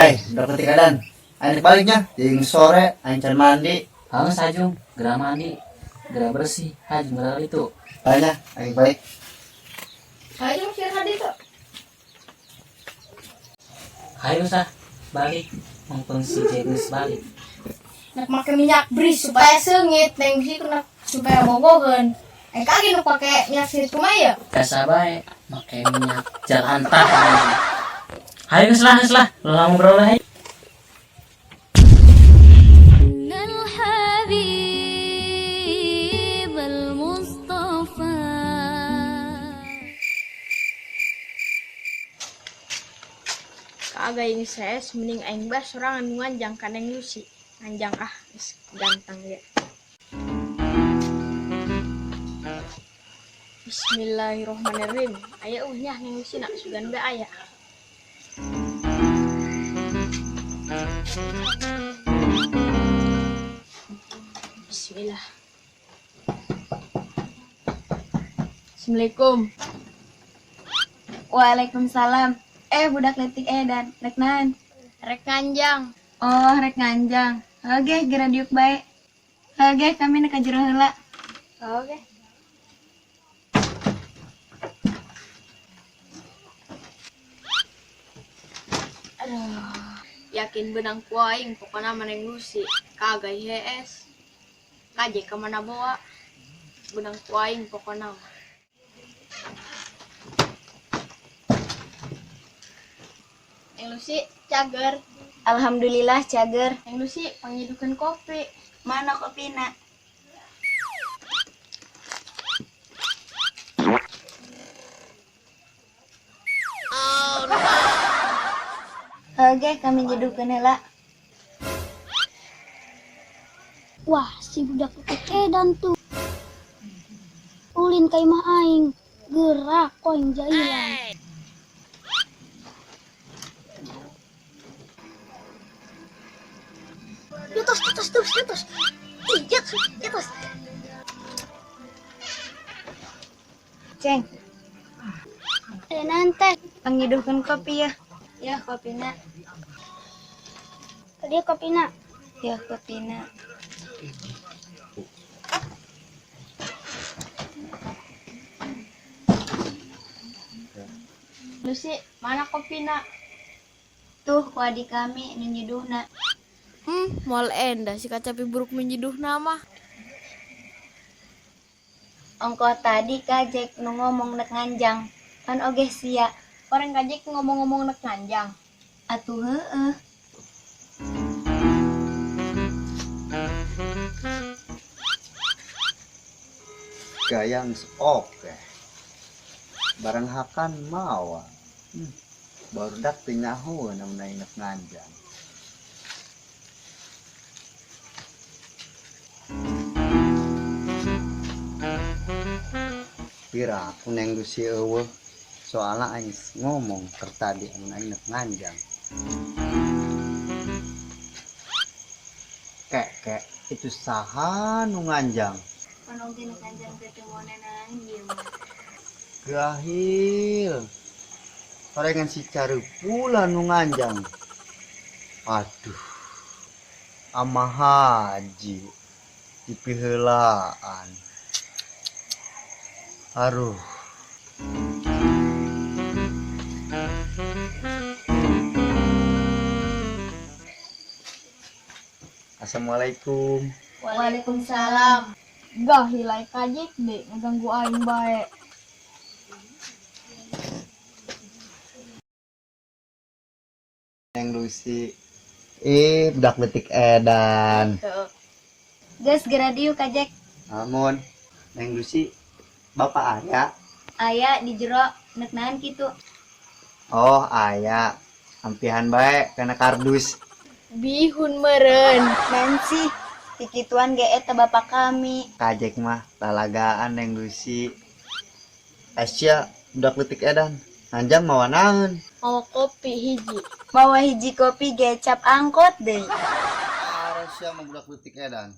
Udah ketinggalan. Aing baliknya, jeung sore aing can mandi. Hang sajung, geura mandi, geura bersih, hajung geura itu. Banyak, aing balik. Ayo sih tadi tuh. Hayu sah, balik. Mumpung si Jagus balik. Nak make minyak bris supaya sengit, neng sih kena supaya bogogeun. Kaki nu pake minyak sirih kumaha ya? Biasa bae, make minyak jalantah. Hayu geus lah, geus lah. Ulah ngobrol lah. الحبيب المصطفى. Kagak ini saya mending aing bae sorangan nu nganjang ka Neng Lucy. Nganjang ah, geus ganteng ya. Bismillahirrahmanirrahim. Aya nya Neng Lucy nak sugan bae aya. Bismillah. Assalamualaikum. Waalaikumsalam. Budak letik edan, rek naon? Rek nganjang. Oh, rek nganjang. Oke, geura diuk bae. Oke, kami nek ka jero heula. Oke. Aduh, yakin benang ku aing pokona mah Neng Lucy. Kagak IHS. Kaje ka mana bawa? Benang ku aing pokona mah. Neng Lucy cager. Alhamdulillah cager. Neng Lucy pangidukeun kopi. Mana kopina? Oh, no. Oke, kami nyeduhkeun heula. Wah, si budak letik edan tuh. Ulin ka imah aing, gerak koing jailan. Yutos, yutos, terus, yutos. Ih, yutos, yutos. Ceng. Nanti. Pangiduhkeun kopi ya. Ya, kopina. Tadi kopina. Ya, kopina. Lucy, mana kopina? Tuh, ku adik kami nu nyeduhna. Moal endah si kacapi buruk menyeduhna mah. Ongkoh tadi kajek nu ngomong nek nganjang. Pan oge sia. Orang kajek ngomong-ngomong nek nganjang. Atuh heueuh. Gayang oke. Barang hakan mawa. Barudak teu nyaho namun aing nek nganjang. Pira aku Neng Lucy eueuh. Soalna aing ngomong keur tadi amun aing nek nganjang. Kek kek itu saha nu nganjang? Pan oge nu nganjang teh teu meunang ieu mah. Gahil. Parengan si Caru pula nu nganjang. Aduh. Ama haji dipiheulaan. Aduh. Assalamualaikum. Waalaikumsalam. Gah hilai kajik deh ngeganggu aing bae. Neng Lucy. Budak letik edan. Heeh. Geus geura diuk kajek. Amun Neng Lucy, bapak aya? Aya di jero nek naon kitu. Oh, aya. Ampihan bae kana kardus. Bihun meureun. Nancy, tikituan ge eta bapak kami. Kajek mah lalagaan Neng Lucy. Asia budak letik edan. Nganjang mawa naon? Mawa kopi hiji. Mawa hiji kopi ge cap angkot deui. Asia mah budak letik edan.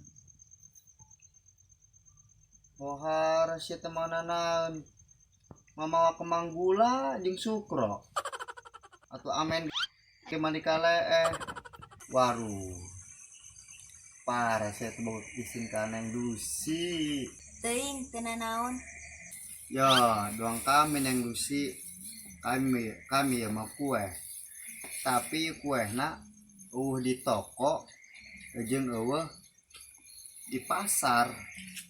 Oh, harus teh mawa naon? Mamawa kemang gula jeung sukro. Atau amen. Ke mandi kale waru. Parah saya tuh bawa isin ka Neng Lucy. Teuing teu nanaon. Ya, doang kami Neng Lucy. Kami kami ya mau kue. Tapi kue na di toko jeung euweuh di pasar.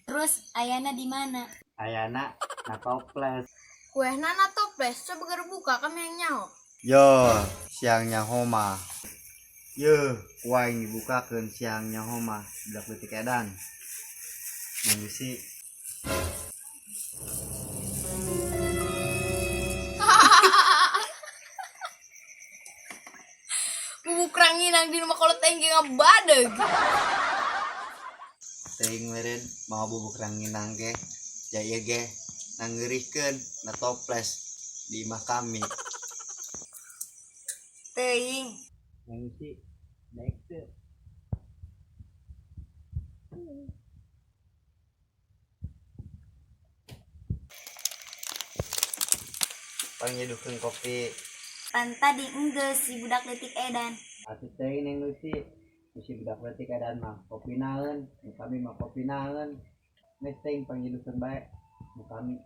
Terus ayana di mana? Ayana na toples. Kuehna na toples, coba geura buka kami hayang nyaho. Yo, siang nyaho mah. Ye, ku aing dibukakeun siang nyaho mah budak leutik edan. Neng Lucy. Bubuk ranginang di rumah kolot aing ge ngabadeg. Teuing meureun mau bubuk ranginang ge. Ja ieu ge nanggeurihkeun na toples di imah kami. Teuing. Neng Lucy, daek teu? Pangnyeduhkeun kopi. Pan tadi enggeus si budak leutik edan. Atuh teuing Neng Lucy. Bisi budak leutik edan mah kopi naeun, nu kami mah kopi naeun. Geus teuing pangnyeduhkeun bae nu kami.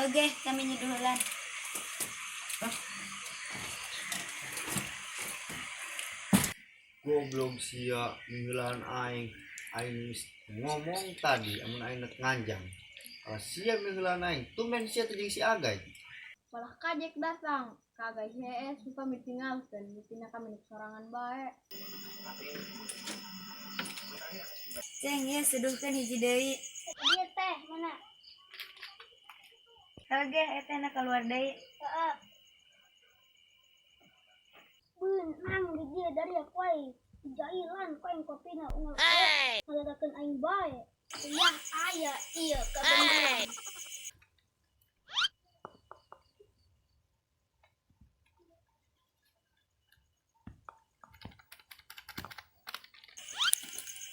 Oke, kami nyeduh heulan. Goblok sia miheulaan aing. Aing geus ngomong tadi amun aing nek nganjang. Kalau sia miheulaan aing, tumben sia teh jeung si Agay. Malah kajek datang. Kagak hees suka ditinggalkeun, mitina kami nek sorangan bae. Ceng, ieu seduhkeun hiji deui. Ieu teh mana? Oke, eta na keluar deui. Heeh. Beunang di dieu dari ku aing. Dijailan ku aing kopina unggal ngaladakeun aing bae. Yah aya ieu kabeneran.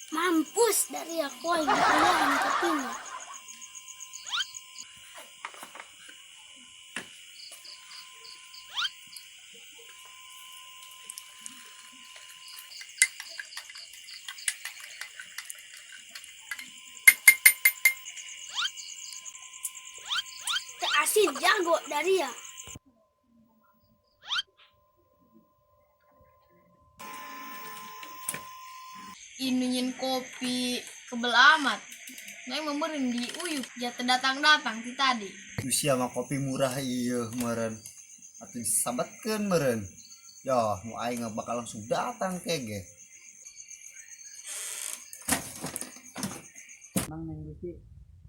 Mampus dari aku aing dipilihan kopina. Teu asin jago dari ya. Inu nyin kopi kebel amat. Neng memeureun di uyup jatuh datang-datang ti tadi. Sia mah kopi murah ieu meureun. Atuh disabetkeun meureun. Yah, nu aing mah bakal langsung datang ke ge. Mang Neng Lucy,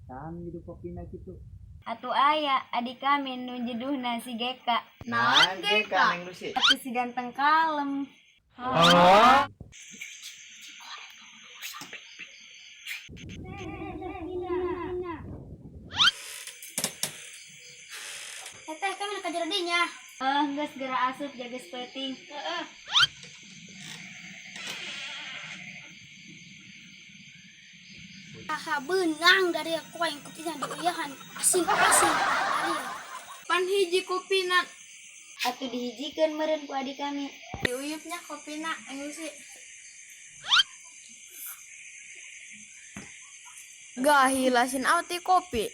saha nu nyeduh kopina kitu? Atuh aya adik kami nu nyeduhna si Geka. Naon Geka? Neng Lucy? Atuh si ganteng kalem. Teteh kami nak kajar dinya. Eh, geus geura asup jaga peuting. Heeh. Haha beunang dari aku aing kopina diuyahan asin-asin dari ya. Pan hiji kopina Atuh dihijikeun meureun ku adik kami. diuyupnya kopina Neng Lucy. Gah hilasin amat kopi.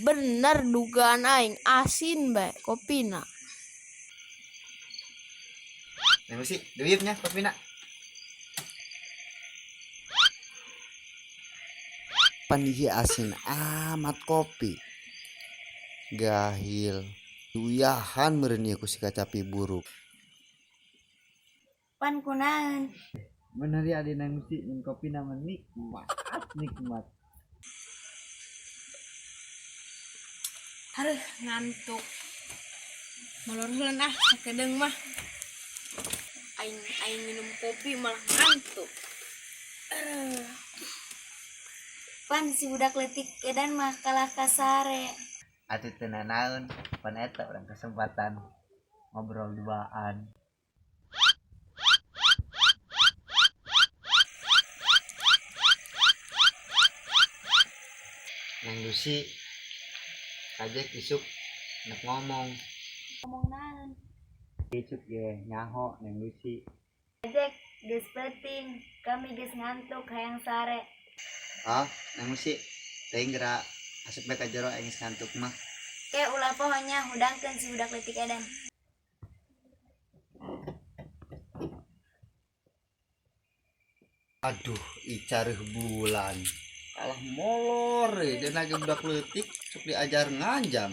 Bener dugaan aing asin bae kopina. Neng Lucy, diuyupnya kopina. Pan ieu asin amat kopi. Gahil. Diuyahan meureun ieu ku si kacapi buruk. Pan kunaon? Bener ya adi Neng Lucy nyin kopina mah nikmat, nikmat. Aduh, ngantuk. Molor heulan ah, sakedeung mah. Aing aing minum kopi malah ngantuk. Pan si budak leutik edan mah kalah kasare. Atuh teu nanaon, pan eta urang kesempatan ngobrol duaan. Neng Lucy, kajek isuk nek ngomong. Ngomong naon? Icuk ge nyaho, Neng Lucy. Jack, geus peuting, kami geus ngantuk, hayang sare. Ah, Neng Lucy, teuing geura asup bae ka jero, aing geus ngantuk mah. Ke ulah poho nya hudangkeun si budak leutik edan. Aduh, icareuh bulan. Alah, molor eh. Dan lagi budak leutik sok diajar nganjang.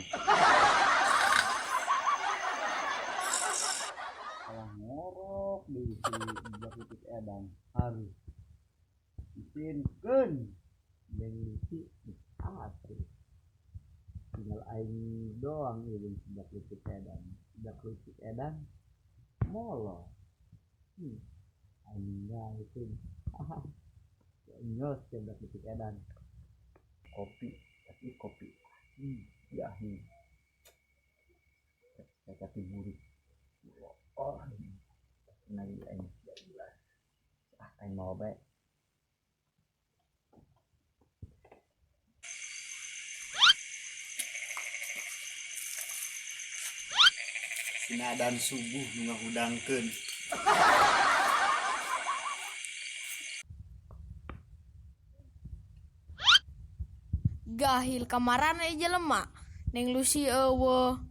Alah, ngorok di si budak leutik edan. Harus isinkeun. Neng Lucy atuh. Tinggal aing doang ieu jeung si budak leutik edan. Budak leutik edan molor. Aing itu nyos ke budak leutik edan. Kopi, tapi kopi ya nih. Tapi burik. Oh, lagi aing jelas. Ah, aing mau bae. Sinadan subuh nu ngahudangkeun. Gahil, kamarana ieu jelema? Neng Lucy euweuh,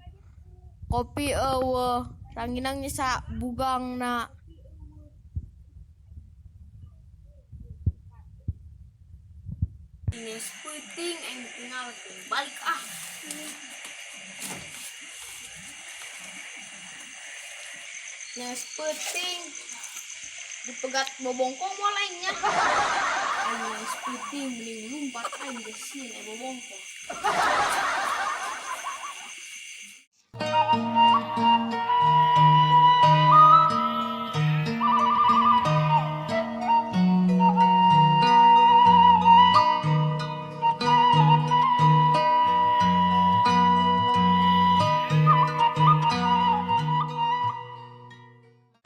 kopi euweuh, ranginang nyesa bugangna. Geus peuting aing tinggalkeun, balik ah. Geus peuting dipegat bobongkong moal aing nya. Aing geus peuting mending lumpat aing geus sieun aya bobongkong.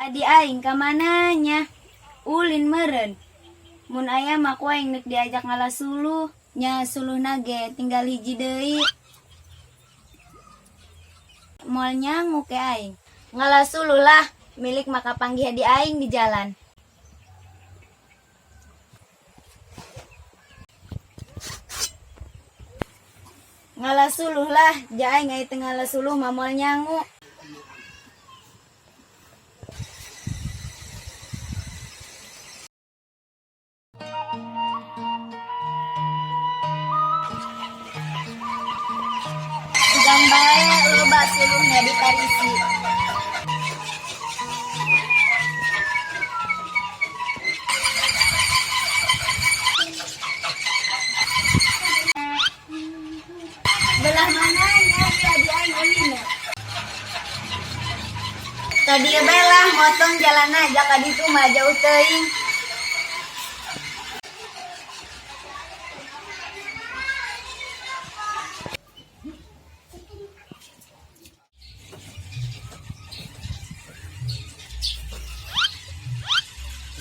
Adi aing ka mana nya? Ulin meureun. Mun aya mah ku aing neuk diajak ngala suluh. Nya suluhna ge tinggal hiji deui. Moal nyangu ke aing. Ngala suluh lah, milik maka panggih adi aing di jalan. Ngala suluh lah, ja aing ai teu ngala suluh mah moal nyangu. Sugan bae loba suluhna ditarisi. Belah mana nya ieu adi aing ulina? Ka dieu bae lah motong jalanna ja ka ditu mah jauh teuing.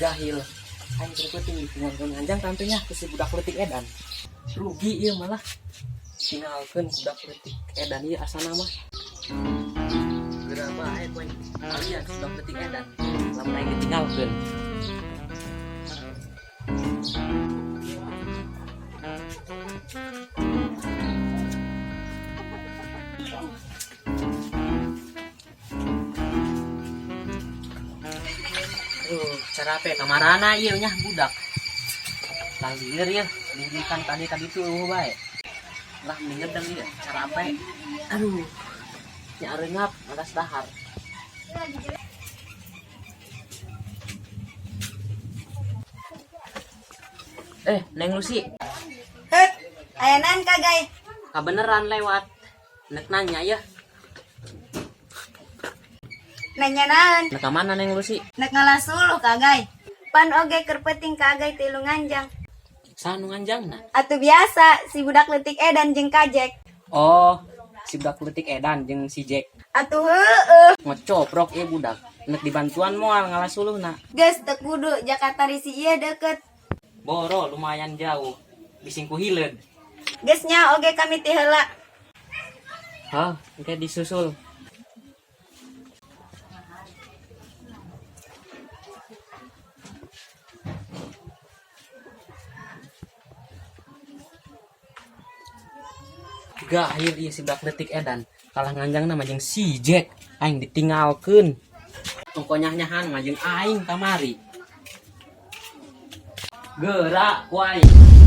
Gahil, aing keur peuting tinggalkeun nganjang tantenya ke si budak leutik edan. Rugi ieu malah. Tinggalkeun budak leutik edan ieu asana mah. Geura bae ku aing kalian si budak leutik edan. Lamun aing ditinggalkeun. Aduh, cara apa kamarana ieu nya budak. Lalieur ieu, dirikan tadi tadi tuh eueuh bae. Lah mending ieu cara apa? Aduh. Nya areungap atas dahar. Neng Lucy. Het, aya naon ka gay? Kabeneran lewat. Nek nanya ya. Nanya naon? Nek ka mana Neng Lucy? Nek ngala suluh ka gay. Pan oge keur peuting ka agay tilu nganjang. Saha nu nganjangna? Atuh biasa, si budak leutik edan jeung kajek. Oh, si budak leutik edan jeung si Jack. Atuh heueuh. Ngocoprok ieu budak. Nek dibantuan moal ngala suluhna. Geus teu kudu Jakarta risi ieu deukeut. Boro lumayan jauh. Bising ku hileud. Geus nya oge kami ti heula. Hah, engke disusul. Gahil ieu si budak leutik edan. Kalah nganjangna mah jeung si Jack. Aing ditinggalkeun. Tong nyahan mah jeung aing kamari. Gerak ku aing.